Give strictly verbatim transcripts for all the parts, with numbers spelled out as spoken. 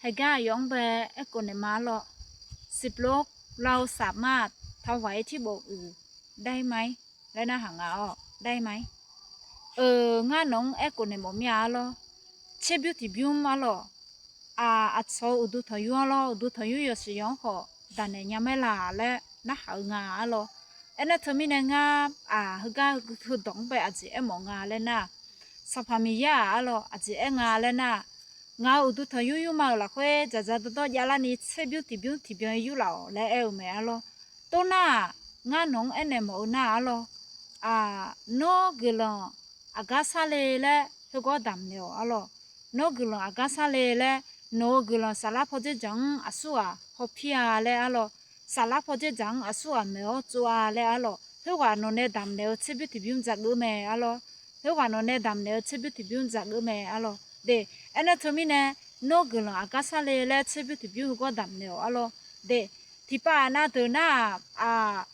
Heugar aqyawf-anr bae aerkhof naeq ma arlawr. สิบโล เราสามารถถวายที่โบสถ์อื่นได้ไหม laer narhaq nga-awr, ได้ไหม. Euq, ngar nawq-anr aerkhof naeq mawf mir-a arlawr. Tserbymr tiqbymr arlawr, aq, aqcawq-eu uqduq tanqnymr arlawr, uqduq tanqnymr yawshuif yawq-anr khawf daqnaeq nya maer la laer narhaq-eu nga arlawr. Aernar teumirnae ngar, aq, heugar heudawq-anr bae aqjeq aermawf nga laer nar-aq, Sanqpaq Miqyaer-aq arlawr, aqjeq aer nga laer nar-aq, ngaq-euq uqduq tanqnymr nymrma-euq lafkhoer dzaqdzaq dawrdawr javlarni tserbymr tiqbymr tiqbyan yurlaf-awq laer aer-eu mae arlawr. Tornar-aq, ngar nawq-anr aernaeq mawf-eu nar-aq arlawr, aq, nawr guiqlanq aqgar sarle laer khoergawr damq naeq-awq arlawr. Nawr guiqlanq aqgar sarle laer, nawq-euq guiqlanq saflar pawdzer dzaq-anr aqsurghaq hawpir-a laer arlawr. Saflar pawdzer dzaq-anr aqsurghaq maeq-awr tsov-a laer arlawr. Khoerghaq nawqnae damq naeq-eu tserbymr tiqbymr dzaqgeuf mae arlawr. Khoerghaq nawqnae damq naeq-eu tserbymr tiqbymr dzaqgeuf mae arlawr. De, aernar teumirnae, nawr guiqlanq aqgar sarle laer tserbymr tiqbymr khoergawr damq naeq-awq arlawr. De, tiqpav aqnav deuq nar-aq, aq,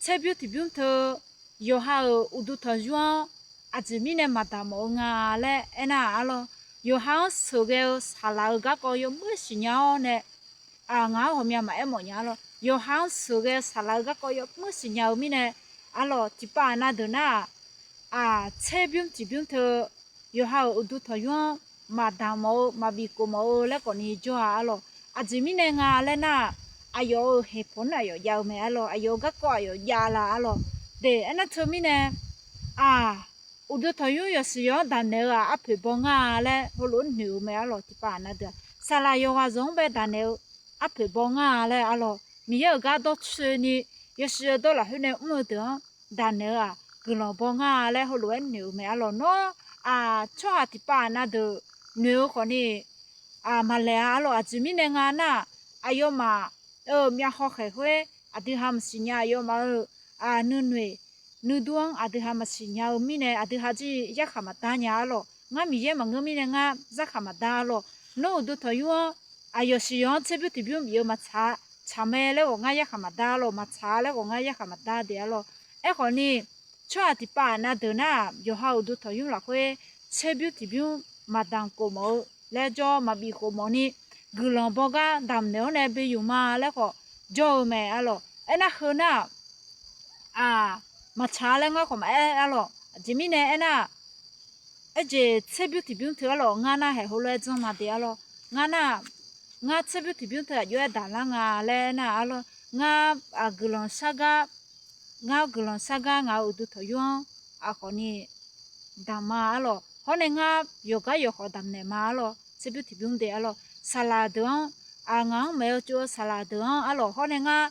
tserbymr tiqbymr teu yawqha-euq uqduq tanqnymr-anr aqjeq mirnae maqdamq mawf-eu nga laer aernar-aq arlawr, yawqha-anr sheuqghae-eu saqlaq-eu garkawv yawmuir siqnya-awr nae, aq, ngaq-anr ghawqmya maqaer mawf nya arlawr. Yawqha-anr sheuqghae-eu saqlaq-eu garkawv yawmuir siqnya-eu mirnae arlawr, tiqpav aqnav deuq nar-aq, aq, tserbymr tiqbymr teu yawqha-euq uqduq tanqnymr-anr maqdamq mawf-eu, maqbif khof mawf-eu laer khawfni jawr-a arlawr. Aqjeq mirnae nga laer nar-aq, aqyawf-euq heqpawq nar aqyawf jav-eu mae arlawr. Aqyawf-euq garkawv aqyawf jav la arlawr. De, aernar teumirnae, aq, uqduq tanqnymr yawshuif yawq-anr damq naeq-eu-aq arpoeq baw ngar-a laer heulof-aer noeq-eu mae arlawr. Tiqpav aqnav deuq-aq, saqlaq yawqghaq zanq-anr bae damq naeq-eu arpoeq baw ngar-a laer arlawr. Miqyaer-euq gar dawrcoeni yawshuif yawdawr lafkhoer nae mr-eu deuq-anr damq naeq-eu-aq guiqlanq baw ngar-a laer heulof-aer noeq-eu mae arlawr. Nawr, aq, tsawrhaq tiqpav aqnav deuq noeq-eu khawfni, aq, maqlaeq-a arlawr. Aqjeq mirnae nga nar-aq, aqyawfmaf-euq myavhaw khaeq khoer aqdui ha maqsiq nya, aqyawfmaf-euq, aq, nuinoeq nuidur-anr aqdui ha maqsiq nya-eu mirnae aqdui ha jir yarkhaq maqdar nya arlawr. Ngar Miqyaer maqngeur mirnae ngar yarkhaq maqdar arlawr. Nawr uqduq tanqnymr-anr, aq, yawshuif yawq-anr tserbymr tiqbymr bif-eu maqtsaq, tsaq mae laer ghawq ngar yarkhaq maqdar arlawr. Maqtsaq laer ghawq ngar yarkhaq maqdar de arlawr. Aerkhawfni, tsawrhaq tiqpav aqnav deuq nar-aq, yawqha uqduq tanqnymr lafkhoer tserbymr tiqbymr maqdamq khof mawf-eu laer jawr, maqbif khof mawf ni, guiqlanq baw gar damq naeq-awr nae bi yuf ma laer khawf jawr-eu mae arlawr. Aernar heu nar-aq, aq, maqtsaq laer ngar khawf maqaer arlawr. Aqjeq mirnae aernar-aq, aerjeq tserbymr tiqbymr teu arlawr ngar nar haeq heulof-aer janr ma de arlawr. Ngar nar-aq, ngar tserbymr tiqbymr teu aqjox-aer damq lar nga laer aernar-aq arlawr, ngar, aq, guiqlanq shar gar, ngar guiqlanq shar gar ngaq-euq uqduq tanqnymr-anr aqkhawfni damq ma arlawr. Hawr nae ngar yawqgar yawqkhawf damq naeq ma arlawr. Tserbymr tiqbymr de arlawr, saqlaq deuq-anr, aq, ngaq-anr maeq-eu tsov-eu saqlaq deuq-anr arlawr. Hawr nae ngar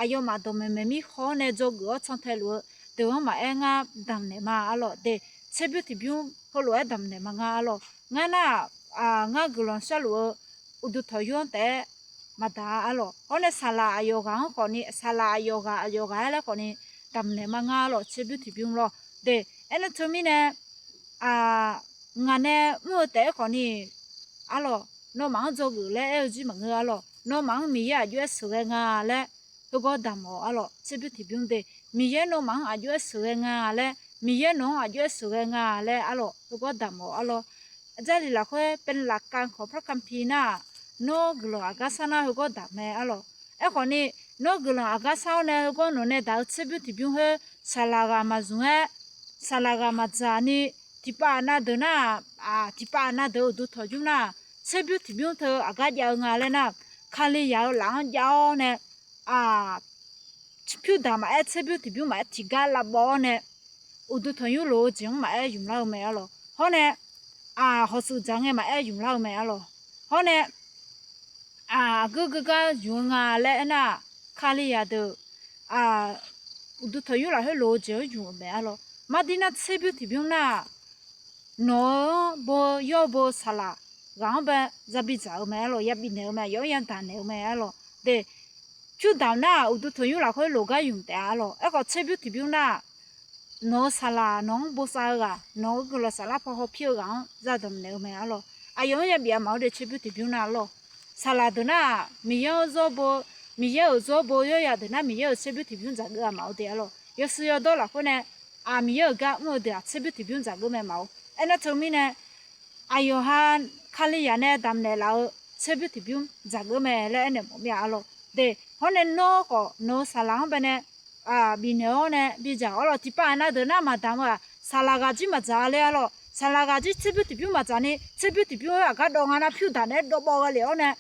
aqyawfmaf dawqmaeq maeq mir haw-awr nae dzawgeuf-awr can tae luf-eu deuq-anr maqaer ngar damq naeq ma arlawr de. Tserbymr tiqbymr heulof-aer damq naeq ma nga arlawr. Ngar nar-aq, aq, ngar guiqlanq sharluf-eu uqduq tanqnymr-anr taef-aer maqdaq-a arlawr. Hawr nae saqlaq aqyawf ghaq-anr khawfni, saqlaq aqyawf ghaq aqyawf ghaq-aer laer khawfni damq naeq ma nga arlawr. Tserbymr tiqbymr lawr de. Aernar teumirnae, aq, ngaq nae mr-eu taef-aer khawfni arlawr, nawmaf-anr dzawgeuf laer aer-eu jir maqngeur arlawr. Nawmaf-anr Miqyaer aqjox-aer sheuqghae nga laer heugar damq-awq arlawr. Tserbymr tiqbymr de, Miqyaer nawmaf-anr aqjox-aer sheuqghae nga laer, Miqyaer nawq-anr aqjox-aer sheuqghae nga laer arlawr heugar damq-awq arlawr. Jarlif lafkhoer เป็นหลักการของพระคัมภีร์ nar-aq, nawr guiqlanq aqgar sar nar heugar damq mae arlawr. Aerkhawfni, nawr guiqlanq aqgar sar-awr nae heugar nawq nae daq-eu tserbymr tiqbymr khoer saqlaq ghaq maqzmq-aer, saqlaq ghaq maqdzaq ni, tiqpav aqnav deuq nar-aq, aq, tiqpav aqnav deuq-eu uqduq tanqnymr nar-aq, tserbymr tiqbymr teu aqgar jav-eu nga laer nar, Kalizaq-eu laf-anr jav-awr nae, aq, pyurdaq maqaer, tserbymr tiqbymr maqaer, tiqgar lavbaw-awr nae, uqduq tanqnymr loq-eu jeq-anr maqaer ymqlar-eu mae arlawr. Hawr nae, aq, hawqshuif dzaq ngae maqaer ymqlar-eu mae arlawr. Hawr nae, aq, aqgeu geugar ymq-eu nga laer aernar-aq, Kalizaq deuq, aq, uqduq tanqnymr lafkhoer loq-eu jeq-anr ymq-euq mae arlawr. Mardir nar tserbymr tiqbymr nar-aq, nawq-eu-anr bo-eu yawr-eu bo-eu saqlaq ghaq-anr bae yabi dzaq-eu mae arlawr, yabi naeq-eu mae, yawr-anr yadaq naeq-eu mae arlawr de. Pyurdaq nar-aq, uqduq tanqnymr lafkhoer loq gar ymq taef-a arlawr. Aerkhawf tserbymr tiqbymr nar-aq, nawq-eu saqlaq nawq-anr bosav-eu ghaq, nawq-eu guiqlanq saflar paw hawpir-eu ghaq-anr zadamq naeq-eu mae arlawr. Aqyawf-anr yabif-a maqngeur de tserbymr tiqbymr nar arlawr. Saqlaq deuq nar-aq, Miqyaer-anr zawr bo, Miqyaer-euq zawr bo yawryaf deuq nar, Miqyaer-euq tserbymr tiqbymr dzaqgeuf-a maqngeur de arlawr. Yawshuif yawdawr lafkhoer nae, aq, Miqyaer-euq gar mr-eu deuq-aq tserbymr tiqbymr dzaqgeuf mae maqngeur. Aernar teumirnae, aqyawf ha Kalizaq nae damqnaeq laf-eu tserbymr tiqbymr dzaqgeur mae laer aernaeq mawf mir-a arlawq. De, hawr nae nawr khawf nawq-eu saqlaq-anr bae nae bifnaeq-awr nae bidzaq-awr lawq. Tiqpav aqnav deuq nar maqdamq-eu-aq, saqlaq ghaq jir maqdzaq-a laer arlawq. Saqlaq ghaq jir tserbymr tiqbymr maqdzaq ni, tserbymr tiqbymr-eu aqgar dawv nga nar pyur daq naeq-aer dawv baw ghae lef-awr nae,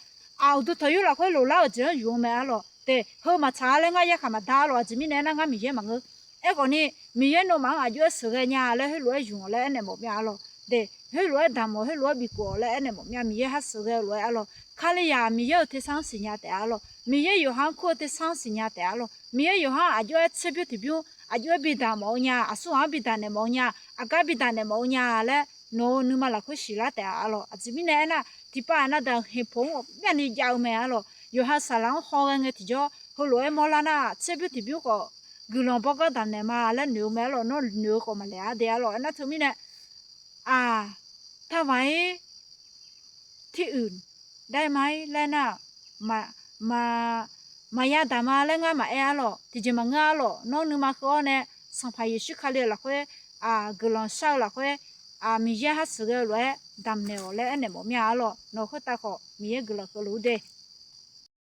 aq, uqduq taqyur lafkhoer loqlar-euq jeq-anr yuf-eu mae arlawq. De, heu maqtsaq-a laer ngar yarkhaq maqdar arlawq. Aqjeq mirnae aernar, ngar Miqyaer maqngeur. Aerkhawf ni, Miqyaer nawmaf-anr aqjox-aer sheuqghae nya laer heulof-aer yuf-awq laer aernaeq mawf mir-a arlawq. De, heulof-aer damq-awq, heulof-aer bikov-awq laer aernaeq mawf mir-a. Miqyaer har sheuqghae-eu lof-aer arlawq. Kalizaq Miqyaer-euq tersar-anr siqnya taef-a arlawq. Miqyaer yawqha-anr kur-eu tersar-anr siqnya taef-a arlawq. Miqyaer yawqha-anr aqjox-aer tserbymr tiqbymr aqjox-aer bidaq mawf-eu nya, aqsur ghaq-anr bidaq naeq mawf-eu nya, aqgar bidaq naeq mawf-eu nya laer nawq-euq nuima lafkhoer siqlar taef-a arlawq. Aqjeq mirnae aernar, tiqpav aqnav deuq-aq, heqpoq-anr ghawqmyavni jav-eu mae arlawq. Yawqha saqlaq-anr haw ghae ngae tiqjawr, heulof-aer mawrlar nar, tserbymr tiqbymr khawf guiqlanq bawrgar damq naeq ma laer noeq-eu mae arlawq. Nawr noeq-eu khawf maqlaeq-a de arlawq. Aernar teumirnae, aq, tavmaq-ir tiq uiq daer ma-ir laer nar, maqya damq-a laer ngar maqaer arlawq. Tiqjeq maqngeur arlawq. Nawr nuima heu-awr nae Sanqpaq Yeqsur Kali-euq lafkhoer, aq, guiqlanq shar-eu lafkhoer, aq, Miqyaer har sheuqghae-eu lof-aer damq naeq-awq laer aernaeq mawf mir-a arlawq. Nawq khoertav khawf Miqyaer guiqlanq keuvluf-ur de.